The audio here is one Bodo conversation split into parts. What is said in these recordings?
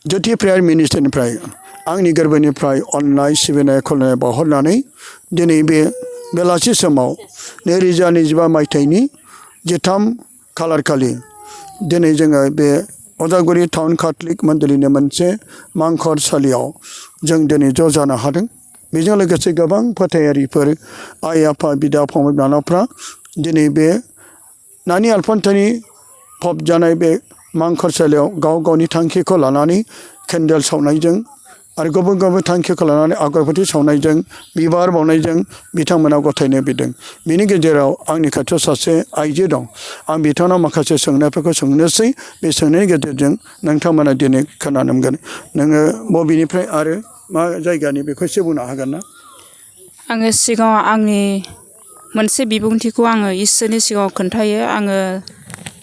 जुदि प्राइम मिनिस्टारनिफ्राय आंनि गोरबोनिफ्राय अननाय सिबिनाय खुलुमनाय बावहरनानै दिनै बे बेलासि समाव 2025 मायथाइनि 3 खालार खालि दिनै जोङो बे उदालगुरि टाउन काथलिक मण्डलिनि मोनसे मांखरसालियाव जों दिनै ज' जानो हादों। बेजों लोगोसे गोबां फोथायारिफोर आइ आफा बिदा फंबाय बिनानावफ्रा दिनै बे नानि आलफनसानि फबजानाय बे मांखरसालियाव गाव गावनि थांखिखौ लानानै केन्डेल सावनायजों आरो गुबुन गुबुन थांखिखौ लानानै आगरबाथि सावनायजों बिबार बावनायजों बिथांमोना गथायनो बिदों। बेनि गेजेराव आंनि खाथियाव सासे आइजो दं। आं बिथांनाव माखासे सोंनायफोरखौ सोंनोसै। बे सोंनायनि गेजेरजों नोंथांमोना दिनै खोनानो मोनगोन। नोङो बबेनिफ्राय आरो मा जायगानि बेखौ एसे बुंनो हागोन ना? आङो सिगाङाव आंनि मोनसे बिबुंथिखौ आङो इसोरनि सिगाङाव खोन्थायो। आङो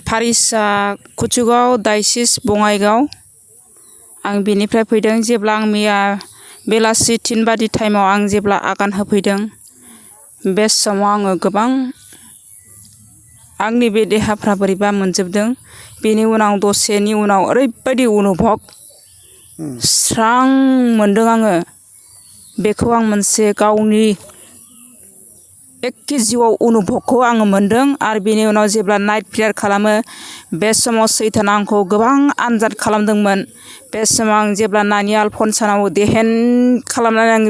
फारिसा कुचुगाव डायसिस बङाइगाव आं बेनिफ्राय फैदों। जेब्ला आं मैया बेलासि 3 बादि टाइमाव आं जेब्ला आगान होफैदों बे समाव आङो गोबां आंनि बे देहाफ्रा बोरैबा मोनजोबदों। बेनि उनाव दसेनि उनाव ओरैबायदि अनुभब स्रां मोनदों आङो। बेखौ आं मोनसे गावनि एखे जिउआव अनुभबखौ आङो मोनदों। आरो बेनि उनाव जेब्ला नाइट प्रेयार खालामो बे समाव सैताना आंखौ गोबां आनजाद खालामदोंमोन। बे समाव आं जेब्ला नानि आलफनसानाव देहेन खालामनानै आं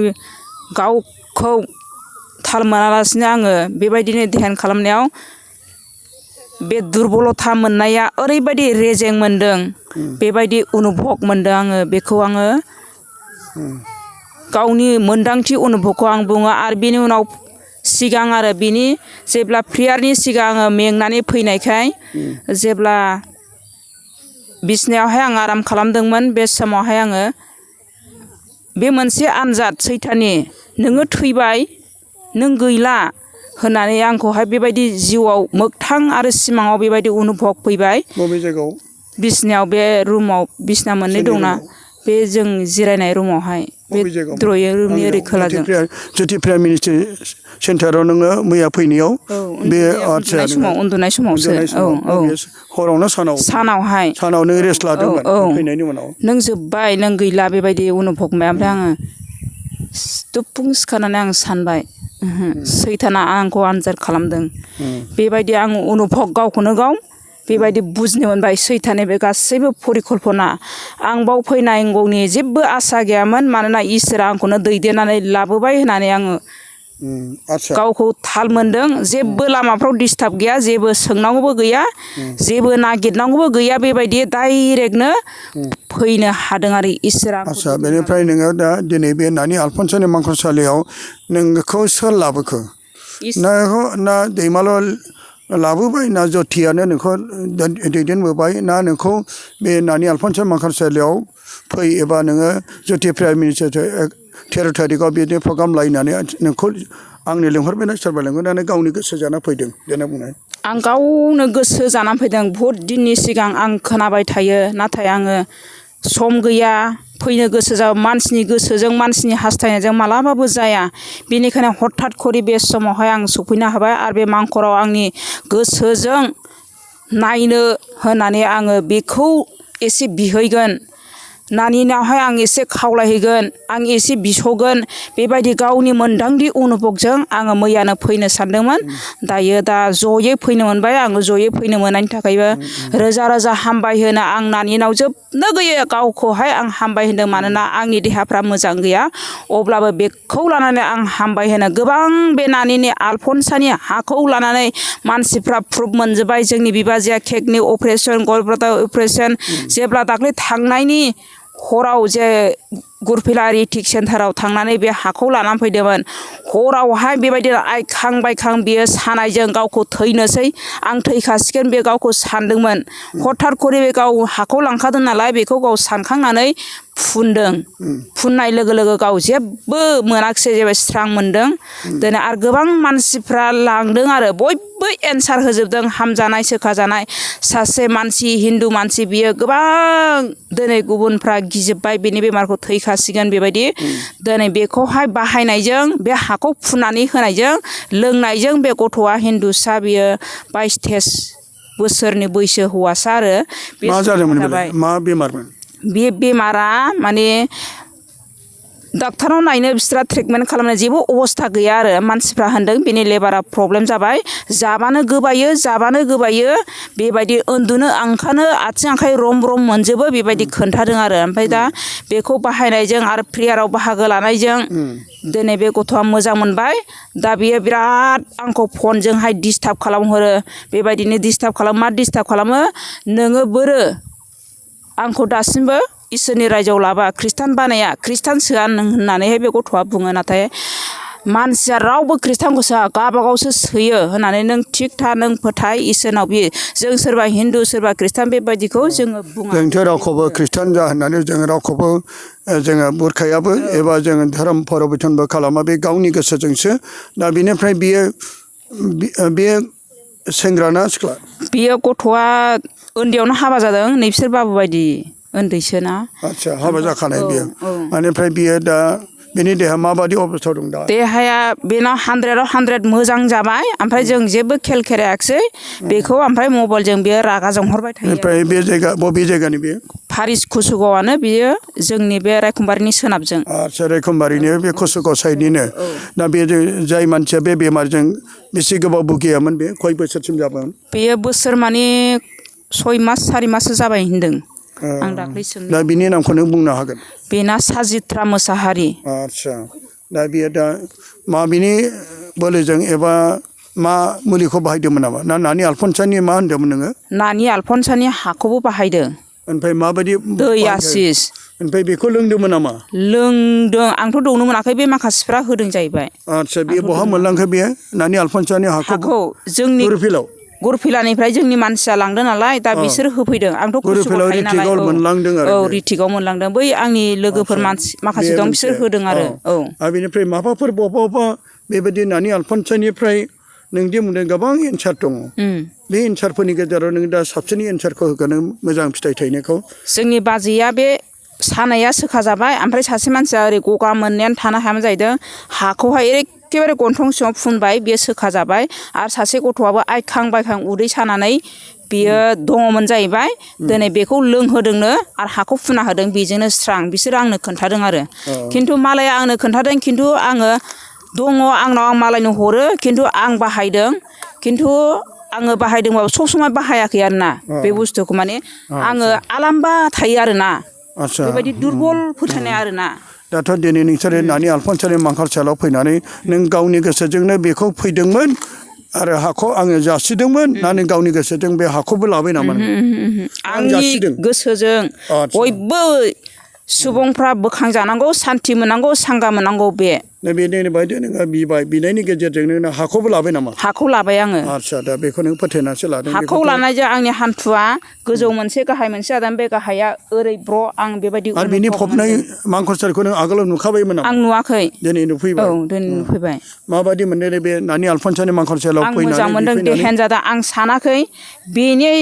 गावखौ थाल मोनालासिनो आङो बेबायदिनो देहेन खालामनायाव बे दुरबलथा मोननाया ओरैबायदि रेजें मोनदों। बेबायदि अनुभब मोनदों आङो। बेखौ आङो गावनि मोन्दांथि अनुभबखौ आं बुङो। आरो बेनि उनाव सिगां आरो बिनि जेब्ला प्रेयारनि सिगां आङो मेंनानै फैनायखाय जेब्ला बिसनायावहाय आं आराम खालामदोंमोन बे समावहाय आङो बे मोनसे आनजाद सैताननि नोङो थैबाय नों गैला होननानै आंखौहाय बेबायदि जिउआव मोगथां आरो सिमाङाव बेबायदि अनुभब फैबाय। बबे जायगायाव? बिसनायाव बे रुमाव बिसना मोननै दंना बे जों जिरायनाय रुमावहाय बे द्रयिं रुमनि ओरै खोलाजों जुदि प्राइम मिनिस्टार सेन्टाराव नोङो मैया फैनायाव बे उन्दुनाय समावसो हरावनो सानावहाय सानाव नों रेस्ट लादोंमोन फैनायनि उनाव नों जोब्बाय नों गैला बेबायदि अनुभब मोनबाय। ओमफ्राय आङो दुफुं सिखारनानै आं सानबाय सैताना आंखौ आनजाद खालामदों। बेबायदि आं अनुभब गावखौनो गाव बेबायदि बुजिनो मोनबाय। सैताननि बे गासैबो परिकल्पना आं बाव फैनांगौनि जेबो आसा गैयामोन। मानोना इसोरा आंखौनो दैदेननानै लाबोबाय होननानै आङो गावखौ थाल मोनदों। जेबो लामाफ्राव डिस्टार्ब गैया, जेबो सोंनांगौबो गैया, जेबो नागिरनांगौबो गैया। बेबायदि डाइरेक्टनो फैनो हादों आरो इसोरा। आच्छा, बेनिफ्राय नोङो दा दिनै बे नानि आलफनसानि मांखरसालियाव नोंखौ सोर लाबोखो? ना दैमाल' लाबोबाय ना जथियानो नोंखौ दैदेनबोबाय ना नोंखौ बे नानि आलफनसा मांखरसालियाव फै एबा नोङो जथि प्राइम मिनिस्टार 13 थारिखआव बिदिनो प्रग्राम लायनानै नोंखौ आंनो लिंहरबायना सोरबा लिंहरनानै गावनि गोसो जाना फैदों देना बुंनाय? आं गावनो गोसो जानानै फैदों। बहुद दिननि सिगां आं खोनाबाय थायो, नाथाय आङो सम गैया, फैनो गोसो जाबा मानसिनि गोसोजों मानसिनि हास्थायनायजों मालाबाबो जाया। बेनिखायनो हथात खरि बे समावहाय आं सफैनो हाबाय। आरो बे मांखराव आंनि गोसोजों नायनो होननानै आङो बेखौ एसे बिहैगोन। नानिनावहाय आं एसे खावलायहैगोन, आं एसे बिस'गोन। बेबायदि गावनि मोन्दांथि अनुभबजों आङो मैयानो फैनो सानदोंमोन। दायो दा जयै फैनो मोनबाय। आङो जयै फैनो मोननायनि थाखायबो रोजा रोजा हामबाय होनो आं नानिनाव जोबनो गैयै गावखौहाय आं हामबाय होनदों। मानोना आंनि देहाफ्रा मोजां गैया, अब्लाबो बेखौ लानानै आं हामबाय होनो। गोबां बे नानिनि आलफनसानि हाखौ लानानै मानसिफ्रा प्रुफ मोनजोब्बाय। जोंनि बिबाजैया केकनि अपारेसन, गलब्लादार अपारेसन जेब्ला दाख्लै थांनायनि हराव जे गुरफिला रिटिक सेन्टाराव थांनानै बे हाखौ लानानै फैदोंमोन, हरावहाय बेबायदिनो आइखां बायखां बियो सानायजों गावखौ थैनोसै, आं थैखासिगोन बे गावखौ सानदोंमोन। हथात खरि बे गाव हाखौ लांखादों नालाय बेखौ गाव सानखांनानै फुनदों। फुननाय लोगो लोगो गाव जेबो मोनाखिसै, जेबो स्रां मोनदों। दिनै आरो गोबां मानसिफ्रा लांदों आरो बयबो एन्सार होजोबदों। हामजानाय सोखाजानाय सासे मानसि, हिन्दु मानसि, बियो गोबां दिनै गुबुनफ्रा गिजोब्बाय बेनि बेमारखौ थैखासिगोन बेबायदि। दिनै बेखौहाय बाहायनायजों, बे हाखौ फुननानै होनायजों, लोंनायजों बे गथ'आ हिन्दुसा, बियो 22 बोसोरनि बैसो हौवासा आरो मा जादोंमोन? मा बेमारमोन? बे बेमारा माने डाक्टारनाव नायनो बिस्रा ट्रिटमेन्ट खालामनो जेबो अबस्था गैया आरो मानसिफ्रा होनदों बेनि लेबारा प्रब्लेम जाबाय जाबानो गोबायो बेबायदि उन्दुनो ओंखारनो आथिं आखाइ रम रम मोनजोबो बेबायदि खोन्थादों आरो ओमफ्राय दा बेखौ बाहायनायजों आरो प्रेयाराव बाहागो लानायजों दिनै बे गथ'आ मोजां मोनबाय दा बियो बिराद आंखौ फनजोंहाय डिस्टार्ब खालामहरो बेबायदिनो डिस्टार्ब खालामो नोङो बोरो आंखौ दासिमबो इसोरनि रायजोआव लाबा खृष्टान बानाया खृष्टान सोआ नों होननानैहाय बे गथ'आ बुङो नाथाय मानसिया रावबो खृष्टानखौ सोआ गावबागावसो सोयो होननानै नों थिग था नों फोथाय इसोरनाव बियो जों सोरबा हिन्दु सोरबा खृष्टान बेबायदिखौ जोङो बुङा जोंथ' रावखौबो खृष्टान जा होननानै जों रावखौबो जोङो बुरखायाबो एबा जोङो धोरोम परिबर्तनबो खालामा बे गावनि गोसोजोंसो दा बिनिफ्राय बे सेंग्राना सिख्ला बियो गथ'आ उन्दैयावनो हाबा जादों नै बिसोर बाबु बायदि उन्दैसोना आदसा हाबा जाखानाय बियो बेनिफ्राय बियो दा बेनि देहा माबायदि अबस्थायाव दं दा देहाया बेनाव 100 आव 100 मोजां जाबाय ओमफ्राय जों जेबो खेल खेरायाखिसै बेखौ ओमफ्राय मबाइलजों बियो रागा जोंहरबाय थायो ओमफ्राय बे जायगा बबे जायगानि बेयो फारिस कुसुगावआनो बियो जोंनि बे रायखुमबारिनि सोनाबजों आदसा रायखुमबारिनि बे कुसुगाव साइडनिनो दा बे जाय मानसिया बे बेमारजों बेसे गोबाव भुगियामोन बे खय बोसोरसिम जाबाय बेयो बोसोर माने 6 मास 4 माससो जाबाय होनदों आं दाख्लै सोंदों दा बिनि नामखौ नों बुंनो हागोन बेना साजित्रा मोसाहारि आदसा दा बियो दा मा बिनि बोलोजों एबा मा मुलिखौ बाहायदोंमोन नामा ना नानि आलफनसानि मा होनदोंमोन नोङो नानि आलफनसानि हाखौबो बाहायदों ओमफ्राय माबायदि दै आसिस ओमफ्राय बेखौ लोंदोंमोन नामा लोंदों आंथ' दौनो मोनाखै बे माखासेफ्रा होदों जाहैबाय आदसा बे बहा मोनलांखो बेयो नानि आलफनसानि हाखौ जोंनि गुरुफिलाव गुरफिलानिफ्राय जोंनि मानसिया लांदों नालाय दा बिसोर होफैदों आंथ' गुरुफिलाव रिटिकआव मोनलांदों आरो रिटिकआव मोनलांदों बै आंनि लोगोफोर माखासे दं बिसोर होदों आरो बेनिफ्राय माबाफोर बबेबा बेबायदि नानि आलफनसानिफ्राय नोंदि बुंदों गोबां एन्सार दङ बे एन्सारफोरनि गेजेराव नों दा साबसिन एन्सारखौ होगोन मोजां फिथाइ थायनायखौ जोंनि बाजैया बे सानाया सोखा जाबाय ओमफ्राय सासे मानसिया ओरै गगा मोननायानो थानो हायामोन जाहैदों हाखौहाय एखेबारे गन्थं सिङाव फुनबाय बेयो सोखा जाबाय आरो सासे गथ'आबो आइखां बायखां उदै सानानै बियो दङमोन जाहैबाय दिनै बेखौ लोंहोदोंनो आरो हाखौ फुना होदों बेजोंनो स्रां बिसोरो आंनो खोन्थादों आरो खिन्थु मालाया आंनो खोन्थादों खिन्थु आङो दङ आंनाव आं मालायनो हरो खिन्थु आं बाहायदों खिन्थु आङो बाहायदोंबाबो सब समाय बाहायाखै आरोना बे बुस्थुखौ माने आङो आलाम्बा थायो आरोना बेबायदि दुरबल फोथायनाय आरोना दाथ' दिनै नोंसोरो नानि आलफनसानि मांखालसालाव फैनानै नों गावनि गोसोजोंनो बेखौ फैदोंमोन आरो हाखौ आङो जासिदोंमोन ना नों गावनि गोसोजों बे हाखौबो लाबाय नामा आंनि गोसोजों बयबो सुबुंफ्रा बोखांजानांगौ सान्थि मोननांगौ सांगा मोननांगौ बे बेनि बायदि नोङो बिबाय बिनायनि गेजेरजों नों हाखौबो लाबाय नामा हाखौ लाबाय आङो आदसा दा बेखौ नों फोथायनासो लादों हाखौ लानायजों आंनि हान्थुआ गोजौ मोनसे गाहाय मोनसे जादों बे गाहाया ओरै ब्र' आं बेबायदि आरो बिनि फबनाय मांखलसारखौ नों आगोलाव नुखाबायमोन नामा आं नुवाखै दिनै नुफैबाय दिनै नुफैबाय माबायदि मोनदों बे नानि आलफनसानि मांखलसालाव आं मोजां मोनदों देहान जादों आं सानाखै बेनि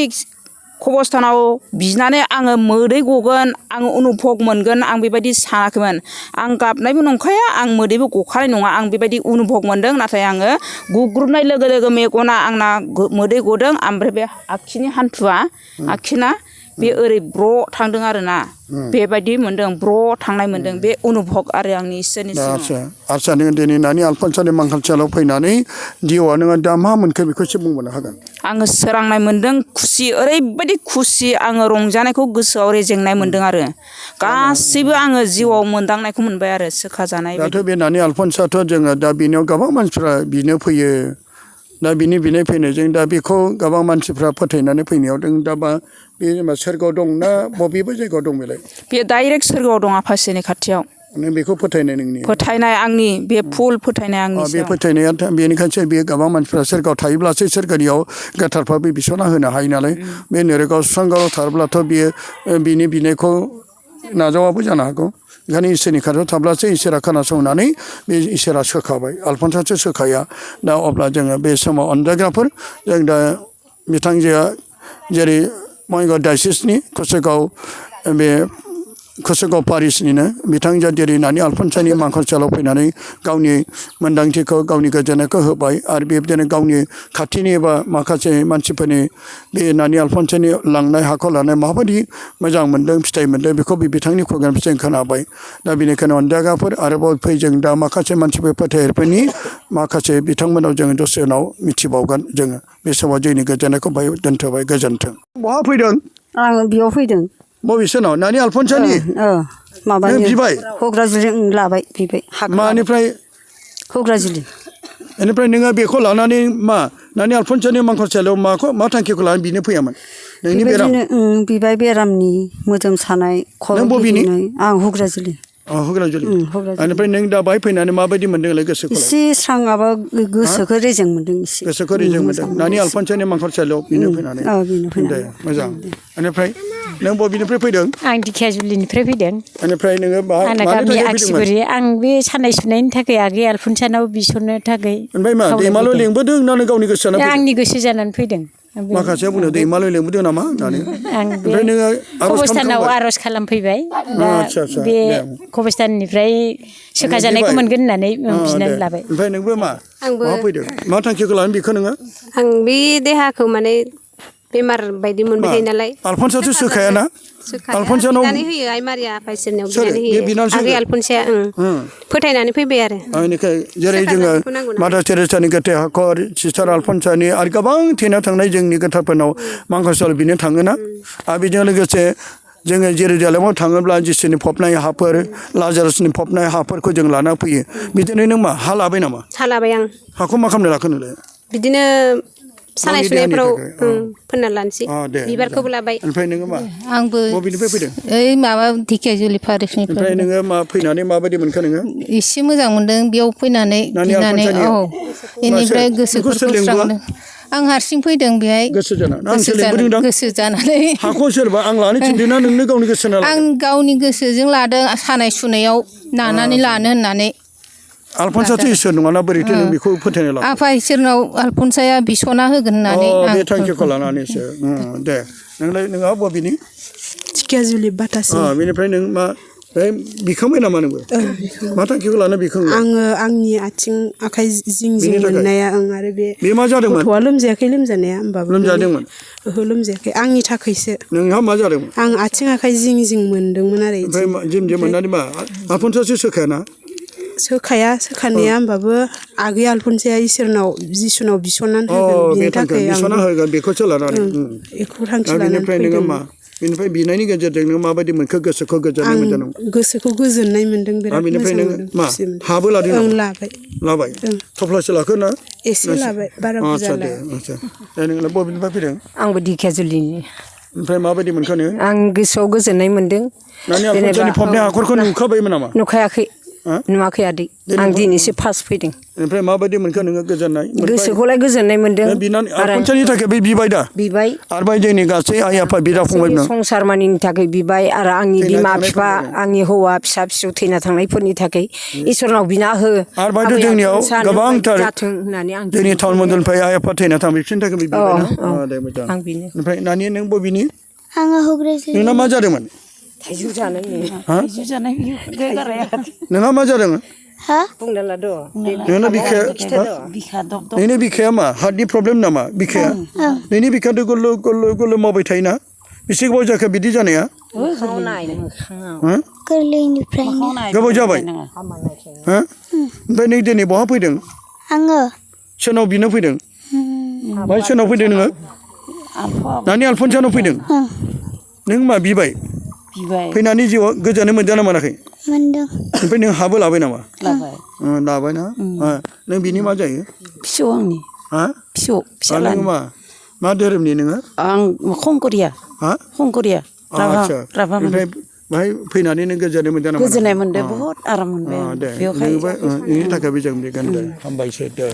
खबस्थानाव बिनानै आङो मोदै गगोन आङो अनुभब मोनगोन आं बेबायदि सानाखैमोन आं गाबनायबो नंखाया आं मोदैबो गखानाय नङा आं बेबायदि अनुभब मोनदों नाथाय आङो गुग्रुबनाय लोगो लोगो मेगना आंना मोदै गदों ओमफ्राय बे आखिनि हान्थुआ आखिना बे ओरै ब्र' थांदों आरोना बेबायदि मोनदों ब्र' थांनाय मोनदों बे अनुभब आरो आंनि इसोरनि आदसा नोङो दिनै नानि आलफनसानि मांखलसालाव फैनानै जिउआव नोङो दा मा मोनखो बेखौसो बुंबावनो हागोन आङो सोरांनाय मोनदों खुसि ओरैबायदि खुसि आङो रंजानायखौ गोसोआव रेजेंनाय मोनदों आरो गासैबो आङो जिउआव मोनदांनायखौ मोनबाय आरो सोखा जानाय दाथ' बे नानि आलफनसाथ' जोङो दा बिनियाव गोबां मानसिफ्रा बिनो फैयो दा बिनि बिनाय फैनायजों दा बेखौ गोबां मानसिफ्रा फोथायनानै फैनायाव दं दा बा बे जेनेबा सोरगोआव दं ना बबेबा जायगायाव दं बेलाय बे डाइरेक्ट सोरगोआव दं आफासिनि खाथियाव नों बेखौ फोथायनाय नोंनि फोथायनाय आंनि बे फुल फोथायनाय आंनि बे फोथायनाया बेनिखायसो बे गोबां मानसिफ्रा सोरगोआव थायोब्लासो सोरगोनियाव गोथारफ्राबो बिसना होनो हायो नालाय बे नोरगाव सुस्रांगाव थाब्लाथ' बियो बिनि बिनायखौ नाजावाबो जानो हागौ ओंखायनो इसोरनि खाथियाव थाब्लासो इसोरा खोनासंनानै बे इसोरा सोखाबाय आलफनसासो सोखाया दा अब्ला जोङो बे समाव अनजायग्राफोर जों दा बिथांजोआ जेरै बङाइगाव डायसिसनि कुसुगाव बे कसगाव पारिसनिनो बिथांजोआ जेरै नानि आलफनसानि मांखरसालाव फैनानै गावनि मोन्दांथिखौ गावनि गोजोननायखौ होबाय आरो बेबायदिनो गावनि खाथिनि एबा माखासे मानसिफोरनि बे नानि आलफनसानि लांनाय हाखौ लानाय माबायदि मोजां मोन्दों फिथाइ मोन्दों बेखौ बिथांनि खुगानिफ्राय जों खोनाबाय दा बेनिखायनो अनजागाफोर आरोबाव फै जों दा माखासे मानसिफोर फोथायगिरिफोरनि माखासे बिथांमोनाव जोङो दसे उनाव मिथिबावगोन जोङो बे समाव जोंनि गोजोननायखौ बाहाय दोनथ'बाय गोजोन्थों। बहा फैदों? आङो बेयाव फैदों। बबे सोनाव नानि आलफनसानि? माबानि नों बिबाय? क'क्राझार लाबाय बिबाय। मानिफ्राय? क'क्राझार। बेनिफ्राय नोङो बेखौ लानानै मा नानि आलफनसानि मांखरसालायाव मा थांखिखौ लानानै बिनो फैयामोन? नोंनि बेराम? बिबाय बेरामनि मोदोम सानाय खर' गिदिंनाय। आं हुग्राजुलि। हुग्राजुलि। बेनिफ्राय नों दा बाहाय फैनानै माबायदि मोन्दोंलाय गोसोखौ? एसे स्रां माबा गोसोखौ रेजें मोनदों एसे। गोसोखौ रेजें मोन्दों नानि आलफनसानि मांखरसालियाव बिनो फैनानै। दे मोजां। बेनिफ्राय नों बबेनिफ्राय फैदों? आं दिखियाजुलिनिफ्राय फैदों। बेनिफ्राय नोङो आंना गामि आखिबारि। आं बे सानाय सुनायनि थाखाय आगै आलफनसानाव बिसरनो थाखाय। ओमफ्राय मा दैमालु लेंबोदों ना गावनि गोसो जानानै फैदों? आंनि गोसो जानानै फैदों। माखासेया बुंदों दैमालु लेंबोदों नामा होननानै। आं बे कबस्तानाव आर'ज खालामफैबाय। बे कबस्ताननिफ्राय सोखाजानायखौ मोनगोन होननानै बिनानै लाबाय। ओमफ्राय नोंबो मा? मा फैदों? मा थांखिखौ लानानै बेखौ नोङो? आं बे देहाखौ माने बेमार बायदि मोनबाय थायो नालाय। आलफनसाथ' सोखायाना? आलफनसानाव बिनानै होयो आइ मारिया आफा इसोरनियाव बिनानै होयो। आगै आलफनसाया फोथायनानै फैबाय आरो। बेनिखाय जेरै जोङो मादार टेरेसानि गोथै हाखर, सिस्टार आलफनसानि आरो गोबां थैना थांनाय जोंनि गोथारफोरनाव मांखरसालियाव बिनो थाङोना। आरो बेजों लोगोसे जोङो जेरुजालेमाव थाङोब्ला जिसुनि फबनाय हाफोर, लाजारुसनि फबनाय हाफोरखौ जों लाना फैयो। बिदिनो नों मा हा लाबाय नामा? हा लाबाय आं। हाखौ मा खालामनो लाखो नोंलाय? बिदिनो सानाय सुनायफ्राव फोनना लानोसै। बिबारखौबो लाबाय। ओमफ्राय नोङो मा? आंबो बबेनिफ्राय फैदों? ओइ माबा दिखियाजुलि पारिसनिफ्राय। ओमफ्राय नोङो मा फैनानै माबायदि मोनखो नोङो? एसे मोजां मोनदों बेयाव फैनानै बिनानै। बेनिफ्राय गोसोफोरखौ स्रां मोनदों। आं हारसिं फैदों बेहाय। गोसो जानानै? गोसो जानानै। हाखौ सोरबा आं लानो थिनदोंना नोंनो गावनि गोसो जाना लादों? आं गावनि गोसोजों लादों सानाय सुनायाव नानानै लानो होननानै। आलफनसाथ' इसोर नङाना बोरैथो नों बेखौ फोथायनाय लादों? आफा इसोरनाव आलफनसाया बिस'ना होगोन होननानै। बे थांखिखौ लानानैसो। दे नोंहा बबेनि? दिखियाजुलि बाटासि। बेनिफ्राय नों मा बिखांबाय नामा नोंबो? मा थांखिखौ लाना बिखांबाय? आङो आंनि आथिं आखाइ जिं मोननाया आरो बे मा जादोंमोन? गथ'आ लोमजायाखै लोमजानाया होमबाबो। लोमजादोंमोन? ओहो लोमजायाखै आंनि थाखायसो। नोंहा मा जादोंमोन? आं आथिं आखाइ जिं मोन्दोंमोन आरो। ओमफ्राय जिम मोननानै मा आलफनसासो सोखायाना? सोखाया सोखानाया होमबाबो आगै आलफनसाया इसोरनाव जिसुनाव बिस'नानै होगोन बिनि थाखाय बिस'ना होगोन बेखौसो लानानै। बेखौ थांखि लानानै बेनिफ्राय नोङो मा? बेनिफ्राय बिनायनि गेजेरजों नों माबायदि मोनखो गोसोखौ गोजोननाय मोनदों? गोसोखौ गोजोननाय मोनदों बिराद मोजां मोनदों। बेनिफ्राय नों मा हाबो लादों नामा? लाबाय। थफ्लासे लाखो ना? एसे लाबाय बारा बुरजा लाया। दे नोंलाय बबेनिफ्राय फैदों? आंबो दिखियाजुलिनि। ओमफ्राय माबायदि मोनखो नोङो? आं गोसोआव गोजोननाय मोनदों। नानि आलफनसानि फबनाय हाखरखौ नुखाबायमोन नामा? नुखायाखै। नुवाखै आदै। आं दिनैसो फार्स्ट फैदों। ओमफ्राय माबायदि मोनखो नोङो गोजोननाय? गोसोखौलाय गोजोननाय मोनदों। आलफनसानि थाखाय बिबाय दा? बिबाय। आरो जोंनि गासै आइ आफा बिदा फंबायमोन। संसार मानिनि थाखाय बिबाय आरो आंनि बिमा बिफा, आंनि हौवा फिसा फिसौ थैना थांनायफोरनि थाखाय इसोरनाव बिना हो। आरो जोंनियाव गोबांथार जोंनि टाउन मण्डलनिफ्राय आइ आफा थैना थांबाय बिसोरनि थाखाय बिबायना? दे मोजां। ओमफ्राय नानि नों बबेनि? आङो हुग्राजुलि। नोंना मा जादोंमोन? थाइजौ जानाय। नोंहा मा जादों? बुंना लाद'। नोंना नोंनि बिखाया मा हार्टनि प्रब्लेम नामा बिखाया? नोंनि बिखायाथ' गल्ल' मावबाय थायोना? बेसे गोबाव जाखो बिदि जानाया? गोरलैनिफ्रायनो। गोबाव जाबाय? ओमफ्राय नों दिनै बहा फैदों? आङो सोरनाव बिनो फैदों? ओमफ्राय सोरनाव फैदों नोङो? नानि आलफनसानाव फैदों? नों मा बिबाय? फैनानै जिउआव गोजोननाय मोनदों ना मोनाखै? मोनदों। ओमफ्राय नों हाबो लाबाय नामा? लाबाय ना? नों बिनि मा जायो? फिसौ आंनि। फिसौ फिसाला। नोङो मा धोरोमनि नोङो? आं खंकरिया। खंकरिया। ओमफ्राय बाहाय फैनानै नों गोजोननाय मोनदों नामा? गोजोननाय मोनदों बहुद आराम मोनबाय। दे नोंबो बेनि थाखायबो जों बेगोन दे हामबायसै दे।